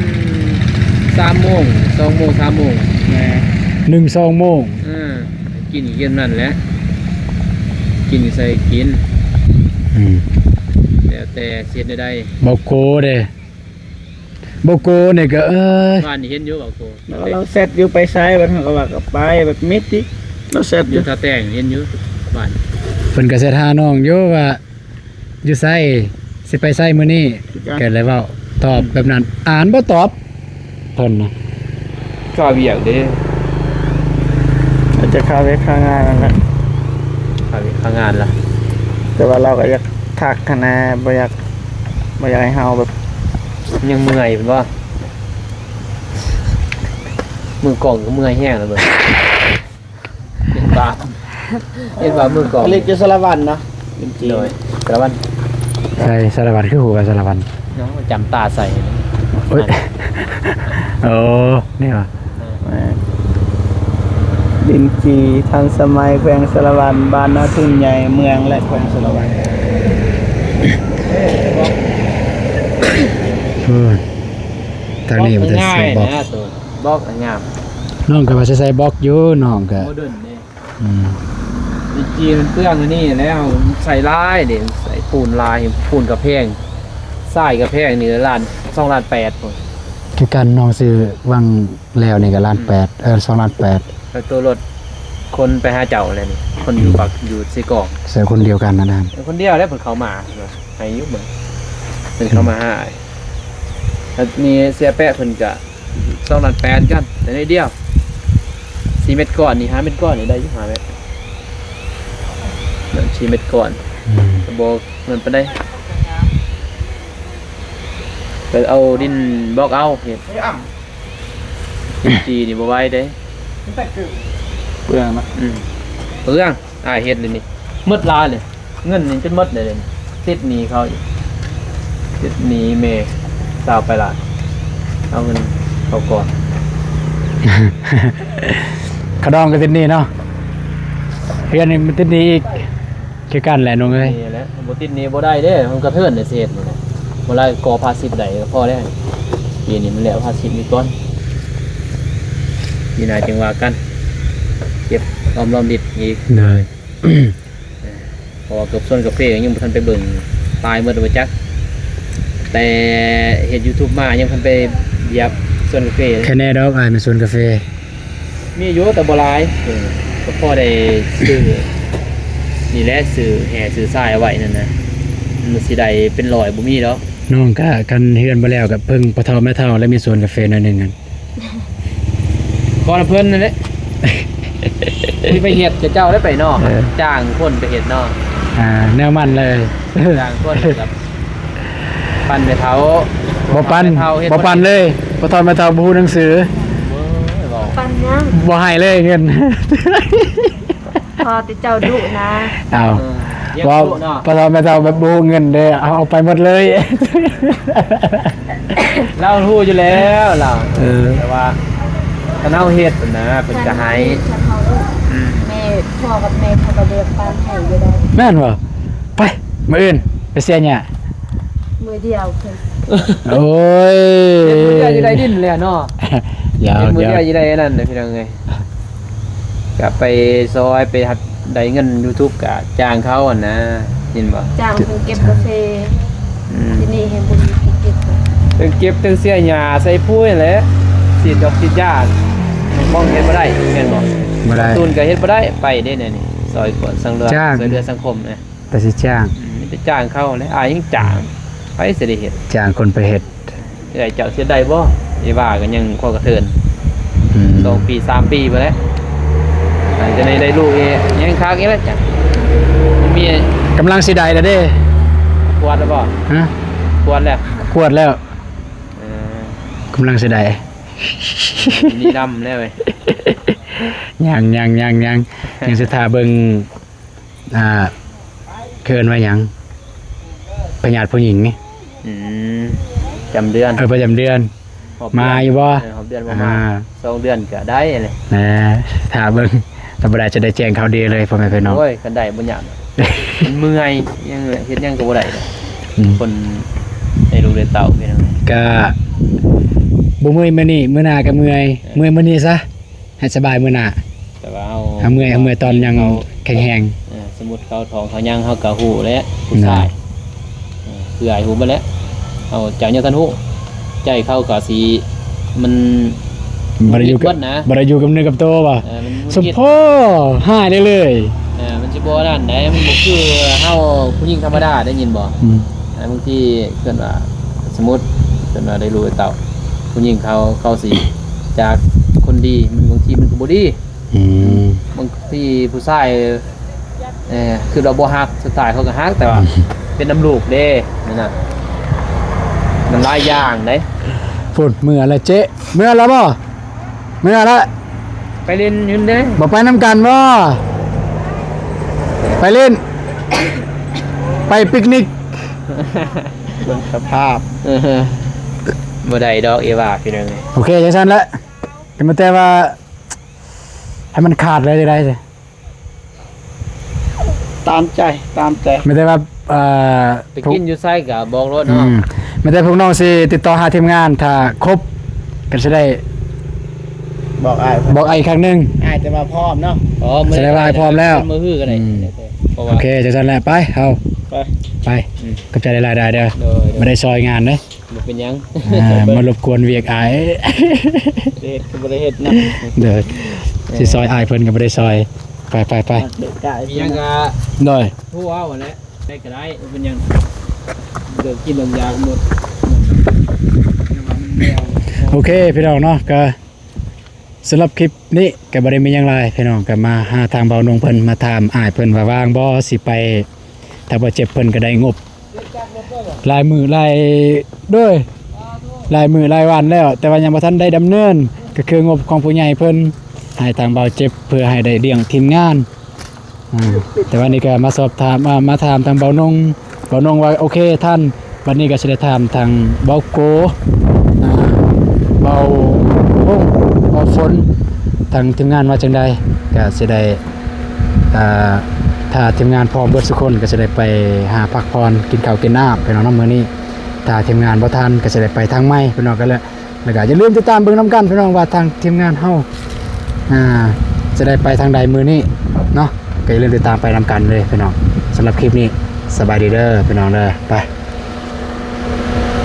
ສາມໂມງ ສອງໂມງ ສາມໂມງ. ແມ່ນ. ໜຶ່ງ ສອງໂມງ. ເອີ ກິນຢູ່ຫັ້ນນັ້ນແຫຼະ ກິນຢູ່ໃສກິນ. ອືມ ແລ້ວແຕ່ຊິເຮັດແນວໃດ. ເບົາໂກເດ້ ເບົາໂກນີ້ກໍ ເອີຍ ບ້ານນີ້ເຫັນຢູ່ເບົາໂກ. ແລ້ວລາວແຊັດຢູ່ໄປໃສ ບັດເຮົາກໍວ່າກໍໄປ ແບບມິດຕິ ລາວແຊັດຢູ່ ຢູ່ທ່າແຕງເຫັນຢູ່ບ້ານ. ເພິ່ນກໍແຊັດຫານ້ອງຢູ່ວ່າ ຢູ່ໃສ ຊິໄປໃສມື້ນີ້ ຄືກັນ ກໍເລີຍເວົ້າຕອບ ອືມ ແບບນັ້ນ ອ່ານບໍ່ຕອບເພິ່ນນະ. ຄ່າວຽກເດ້ ອາດຈະຄ່າວຽກຄ່າງານນັ້ນແຫຼະ ຄ່າວຽກຄ່າງານລະ. ແຕ່ວ່າລາວກໍຢາກທັກຫັ້ນນະ ບໍ່ຢາກ ບໍ່ຢາກໃຫ້ເຮົາແບບ ຍັງເມື່ອຍເພິ່ນວ່າ ມືກ້ອງກໍເມື່ອຍແຮງແລ້ວເບິ່ງ. ເຫັນປະ ເຫັນວ່າມືກອງ ຜະລິດຢູ່ສາລະວັນເນາະ. ໂດຍ ສາລະວັນ. ໃສ່ສາລະວັນ ຄືຮູ້ວ່າສາລະວັນເນາະ ຈຳຕາໃສ່. ໂອ້ຍ ໂອ້ ນີ້ຫວາ ເອີ ແມ່ນ. ດິນຈີ່ທັນສະໄໝ ແຂວງສາລະວັນ ບ້ານນາທຶນໃຫຍ່ ເມືອງ ແລະ ແຂວງສາລະວັນ. ເອີ ທາງນີ້ມັນຈະໃສ່ບລັອກ ບລັອກງາມ. ນ້ອງກໍວ່າຊິໃສ່ບລັອກຢູ່ ນ້ອງກໍ ໂມເດີນເດ້. ອືມ ດິນຈີ່ມັນເປືອງອັນນີ້ແລ້ວ ໃສ່ຫຼາຍເດ້ ໃສ່ປູນຫຼາຍ ປູນກະແພງ ຊາຍກະແພງນີ້ລ້ານ ສອງລ້ານແປດພຸ້ນ. ຄືກັນ ນ້ອງຊື້ຫວ່າງແລ້ວນີ້ກໍລ້ານແປດ ອືມ ເອີ ສອງລ້ານແປດ. ແລ້ວໂຕລົດ ຄົນໄປຫາເຈົ້າແລ້ວນີ້ ຄົນຢູ່ ອືມ ປາກ ຢູ່ເຊກອງ ໃສ່ຄົນດຽວກັນນັ້ນນະ. ເອີ ຄົນດຽວແລ້ວ ເພິ່ນເຂົ້າມາໃຫ້ຢູ່ເບິ່ງ ເພິ່ນເຂົ້າມາຫາ. ແລ້ວນີ້ເສຍແປະເພິ່ນກະ ສອງລ້ານແປດກັນ ແຕ່ໜ້ອຍດຽວ ສີ່ເມັດກ້ອນນີ້ ຫ້າເມັດກ້ອນນີ້ໄດ້ຢູ່ ຫ້າເມັດ ສີ່ເມັດກ້ອນ. ອືມ ບໍ່ເງິນປານໃດ ໄປເອົາດິນບລັອກເອົາເຮັດ. ດິນຈີ່ນີ້ບໍ່ໄຫວເດ້ ເປືອງນະ. ອືມ ເປືອງ ອ້າຍເຮັດເລີຍນີ້ ໝົດຫຼາຍເລີຍ. ເງິນນີ້ຈົນໝົດເລີຍ ຕິດໜີ້ເຂົາອີກ ຕິດໜີ້ແມ່ຊາວປາຍລ້ານ. ເອົາເງິນເຂົາກ່ອນ ຂະດອງກໍຕິດໜີ້ເນາະ ເຮືອນນີ້ມັນຕິດໜີ້ອີກ ຄືກັນແຫຼະນ້ອງເອີຍ. ນີ້ແຫຼະ ບໍ່ຕິດໜີ້ບໍ່ໄດ້ເດ້ ມັນກະເທີນໄດ້ເສດນີ້ແຫຼະ. ບໍ່ໄດ້ກໍພາສິບໄດ້ກໍພໍແລ້ວ ປີນີ້ມັນແລ້ວພາສິບນີ້ກ່ອນ ປີໜ້າຈຶ່ງວ່າກັນ ເກັບອອມລອມລິບອີກ. ໂດຍ ເພາະວ່າເກືອບສວນກາເຟກໍຍັງບໍ່ທັນໄປເບິ່ງ ຕາຍໝົດແລ້ວບໍ່ຈັກ ແຕ່ເຮັດຢູທູບມາຍັງບໍ່ທັນໄປຢຽບສວນກາເຟເລີຍ. ແຄ່ແນ່ດອກ ອ້າຍ ແມ່ນສວນກາເຟ ມີຢູ່ແຕ່ບໍ່ຫຼາຍ ເອີ ກໍພໍໄດ້ຊື້ ນີ້ແຫຼະ ຊື້ແຮ່ຊື້ຊາຍເອົາໄວ້ນັ້ນນະ ມັນຊິໄດ້ເປັນຮ້ອຍບໍ່ມີດອກ. ນ້ອງກະ ຄັນເຮືອນບໍ່ແລ້ວກະເພິ່ງພໍ່ເຖົ້າແມ່ເຖົ້າ ແລະ ມີສວນກາເຟໜ້ອຍໜຶ່ງຫັ້ນ. ຂໍນຳເພິ່ນນັ້ນແຫຼະ ຊິໄປເຮັດ ເຈົ້າໄດ້ໄປເນາະ ເອີ ຈ້າງຄົນໄປເຮັດເນາະ. ອ່າ ແນວມັນເລີຍ ຈ້າງຄົນແບບ ປັ່ນແມ່ເຖົ້າ ບໍ່ປັ່ນ ບໍ່ປັ່ນເລີຍ ພໍ່ເຖົ້າແມ່ເຖົ້າບໍ່ຮູ້ໜັງສື. ໂອ້ຍ ເວົ້າ ປັ່ນຫຍັງ ບໍ່ໃຫ້ເລີຍເງິນ. ພໍແຕ່ເຈົ້າດຸນະ. ອ້າວ ເອີ ເວົ້າ ພໍ່ເຖົ້າແມ່ເຖົ້າແບບບໍ່ຮູ້ເງິນເດ້ ເອົາ ເອົາໄປໝົດເລີຍ. ລາວຮູ້ຢູ່ແລ້ວລາວ ເອີ ແຕ່ວ່າຄັນເຮົາເຮັດນະ ເພິ່ນກະໃຫ້ ຄັນເຮົາດຸ ອືມ ແມ່ ພໍ່ກັບແມ່ເຂົາກໍບໍ່ຢາກປານໃຫ້ຢູ່ໃດ. ແມ່ນບໍ່? ໄປ ມື້ອື່ນໄປເສຍຫຍ້າ ມື້ດຽວເພິ່ນ. ໂອ້ຍ ເຮັດມື້ດຽວຊິໄດ້ດິນແລ້ວເນາະ. ຢາວ ເຮັດມື້ດຽວຊິໄດ້ອັນນັ້ນນະ ພີ່ນ້ອງເອີຍ. ກະໄປຊອຍ ໄປຮັບໄດ້ເງິນຢູທູບ ກະຈ້າງເຂົາຫັ້ນນະ ເຫັນບໍ່? ຈ້າງເພິ່ນເກັບກາເຟ. ອືມ ທີ່ນີ້ແຮ່ງບໍ່ມີທີ່ເກັບ ເທິງເກັບເທິງເສຍຫຍ້າໃສ່ປຸ໋ຍຫັ້ນແຫຼະ ສີດດອກສີດຢາ ມັນຄອງເຮັດບໍ່ໄດ້ ແມ່ນບໍ່? ບໍ່ໄດ້ ຕູນກໍເຮັດບໍ່ໄດ້ ໄປເດ້ແນວນີ້ ຊອຍກວນສັງເຫຼືອ ຈ້າງ ຊ່ວຍເຫຼືອສັງຄົມນະ ແຕ່ຊິຈ້າງ. ອືມ ມີແຕ່ຈ້າງເຂົາແຫຼະ ອ້າຍຍັງຈ້າງ ໃຜຊິໄດ້ເຮັດ? ຈ້າງຄົນໄປເຮັດ. ເອື້ອຍເຈົ້າເຮັດໄດ້ບໍ່? ເອວ່າກໍຍັງພໍກະເທີນ ອືມ ສອງປີສາມປີພຸ້ນແຫຼະ ຫຼັງຈາກນີ້ໄດ້ລູກອີກ ແຮງຄັກອີກແລ້ວຈ້ະ ມີ ກຳລັງຊິໄດ້ແລ້ວເດ້. ຂວດແລ້ວບໍ່? ຮະ? ຂວດແລ້ວ? ຂວດແລ້ວ. ເອີ ກຳລັງຊິໄດ້ ນີ້ດຳແລ້ວເວີຍ. ຍັງໆໆໆ ຍັງຊິຖ້າເບິ່ງ ອ່າ ເອີ້ນວ່າຫຍັງ ພະຍາດຜູ້ຍິງນີ້ ອືມ ປະຈຳເດືອນ ເອີ ປະຈຳເດືອນ ຮອບເດືອນ ມາຢູ່ບໍ່? ເອີ ຮອບເດືອນບໍ່ມາ ອ່າ ສອງເດືອນກໍໄດ້ແຫຼະ ແນ່ ຖ້າເບິ່ງ ຖ້າບໍ່ໄດ້ຈະໄດ້ແຈ້ງຂ່າວດີເລີຍ ພໍ່ແມ່ພີ່ນ້ອງ. ໂອ້ຍ ຄັນໄດ້ບໍ່ຍາກ ມັນເມື່ອຍ ຍັງເຮັດຫຍັງກໍບໍ່ໄດ້ ອືມ ຄົນໄດ້ລູກໄດ້ເຕົ້າ ພີ່ນ້ອງ ກະບໍ່ເມື່ອຍມື້ນີ້ ມື້ໜ້າກໍເມື່ອຍ ເອີ ເມື່ອຍມື້ນີ້ຊະ ໃຫ້ສະບາຍມື້ໜ້າ ແຕ່ວ່າເຮົາ ເຮົາເມື່ອຍ ເຮົາເມື່ອຍຕອນຍັງແຂງແຮງ ເອີ ສົມມຸດເຂົາທ້ອງເຂົາຍັງ ເຮົາກໍຮູ້ແຫຼະ ຜູ້ຊາຍ ເອີ ຄືອ້າຍຮູ້ໝົດແຫຼະ ເຮົາ ເຈົ້າຍັງທັນຮູ້ ໃຈເຂົາກໍຊິ ມັນ ບໍ່ໄດ້ຢູ່ກັບ ບໍ່ໄດ້ຢູ່ກັບເນື້ອກັບໂຕບໍ່? ເອີ ມັນ ສົມພໍ້ ຮ້າຍເລີຍ ເອີ ມັນຊິບໍ່ນັ້ນໃດ ມັນບໍ່ຄືເຮົາຜູ້ຍິງທຳມະດາ ໄດ້ຍິນບໍ່? ອືມ ອ່າ ບາງທີເພິ່ນວ່າ ສົມມຸດເພິ່ນວ່າໄດ້ລູກໄດ້ເຕົ້າ ຜູ້ຍິງເຂົາ ເຂົາຊິຈາກຄົນດີ ມັນບາງທີມັນກໍບໍ່ດີ ອືມ ບາງທີຜູ້ຊາຍ ເອີ ຄິດວ່າບໍ່ຮັກ ສຸດທ້າຍເຂົາກໍຮັກ ແຕ່ວ່າ ອືມ ເປັນນຳລູກເດ້ ນັ້ນນະ ມັນຫຼາຍຢ່າງເດ້. ພຸ້ນ ເມືອແລ້ວເຈ ເມືອແລ້ວບໍ່? ເມືອແລ້ວ ໄປຫຼິ້ນຢູ່ເດ້ ບໍ່ໄປນຳກັນບໍ່? ໄປຫຼິ້ນ ໄປປິກນິກ ເບິ່ງສະພາບ ເອີ ບໍ່ໄດ້ດອກ ເອວ່າ ພີ່ນ້ອງເອີຍ. ໂອເຄ ຈັ່ງຊັ້ນແຫຼະ ກໍມີແຕ່ວ່າ ໃຫ້ມັນຂາດເລີຍ ຈັ່ງໃດ? ຕາມໃຈ ຕາມໃຈ ມີແຕ່ວ່າ ເອີ ໄປກິນຢູ່ໃສກໍບອກໂລດເນາະ ອືມ ມີແຕ່ພວກນ້ອງຊິຕິດຕໍ່ຫາທີມງານ ຖ້າຄົບກໍຊິໄດ້ບອກອ້າຍ ບອກອ້າຍອີກຄັ້ງໜຶ່ງ ອ້າຍຈະມາພ້ອມເນາະ ອໍ ແສດງວ່າອ້າຍພ້ອມແລ້ວ ມື້ຮືກໍໄດ້ ອືມ ເພາະວ່າ ໂອເຄ ຈັ່ງຊັ້ນແຫຼະ ໄປ ເຮົາ ໄປ ໄປ ອືມ ຂອບໃຈຫຼາຍໆ ເດີ ໂດຍ ບໍ່ໄດ້ຊ່ອຍງານເດ້ ບໍ່ເປັນຫຍັງ ອ່າ ມາລົບກວນວຽກອ້າຍ ເຮັດກໍບໍ່ໄດ້ເຮັດນະ ເດີ ເອີ ຊິຊ່ອຍອ້າຍເພິ່ນກໍບໍ່ໄດ້ຊ່ອຍ ໄປໆໆ ເດະກະ ມີຫຍັງກໍ ໂດຍ ໂທເອົາຫັ້ນແຫຼະ ໄດ້ກໍໄດ້ ບໍ່ເປັນຫຍັງ ເດີ ກິນເລື່ອງຢາກໝົດ ໂອເຄ ພີ່ນ້ອງເນາະ ກໍສຳລັບຄລິບນີ້ກໍບໍ່ໄດ້ມີຫຍັງຫຼາຍ ພີ່ນ້ອງ ກໍມາຫາທາງເບົານົງເພິ່ນ ມາຖາມອ້າຍເພິ່ນວ່າວ່າງບໍ່ ຊິໄປ ທາງບ່າວເຈັບເພິ່ນກໍໄດ້ງົບຫຼາຍມື້ຫຼາຍ ໂດຍ ຫຼາຍມື້ຫຼາຍວັນແລ້ວ ແຕ່ວ່າຍັງບໍ່ທັນໄດ້ດຳເນີນ ກໍຄືງົບຂອງຜູ້ໃຫຍ່ເພິ່ນ ໃຫ້ທາງບ່າວເຈັບ ເພື່ອໃຫ້ໄດ້ລ້ຽງທີມງານ ອາ ແຕ່ວ່ານີ້ກໍມາສອບຖາມ ມາ ມາຖາມທາງເບົານົງ ເບົານົງວ່າໂອເຄທັນ ບັດນີ້ກໍຊິໄດ້ຖາມທາງເບົາໂກ ອາ ເບົາພົງ ເບົາຝົນ ທາງທີມງານວ່າຈັ່ງໃດ ກໍຊິໄດ້ ອ່າ ຖ້າທີມງານພ້ອມເບິດສຸຄົນ ກໍຈະໄດ້ໄປຫາພັກຜ່ອນ ກິນເຂົ້າກິນນ້ຳ ພີ່ນ້ອງເນາະ ມື້ນີ້ ຖ້າທີມງານບໍ່ທັນ ກໍຈະໄດ້ໄປທາງໃໝ່ ພີ່ນ້ອງ ກໍແລ້ວ ແລ້ວກໍຢ່າລືມຕິດຕາມເບິ່ງນຳກັນ ພີ່ນ້ອງ ວ່າທາງທີມງານເຮົາ ອ່າ ຈະໄດ້ໄປທາງໃດມື້ນີ້ເນາະ ກໍຢ່າລືມຕິດຕາມໄປນຳກັນເລີຍ ພີ່ນ້ອງ ສຳລັບຄລິບນີ້ ສະບາຍດີເດີ ພີ່ນ້ອງເດີ ໄປ.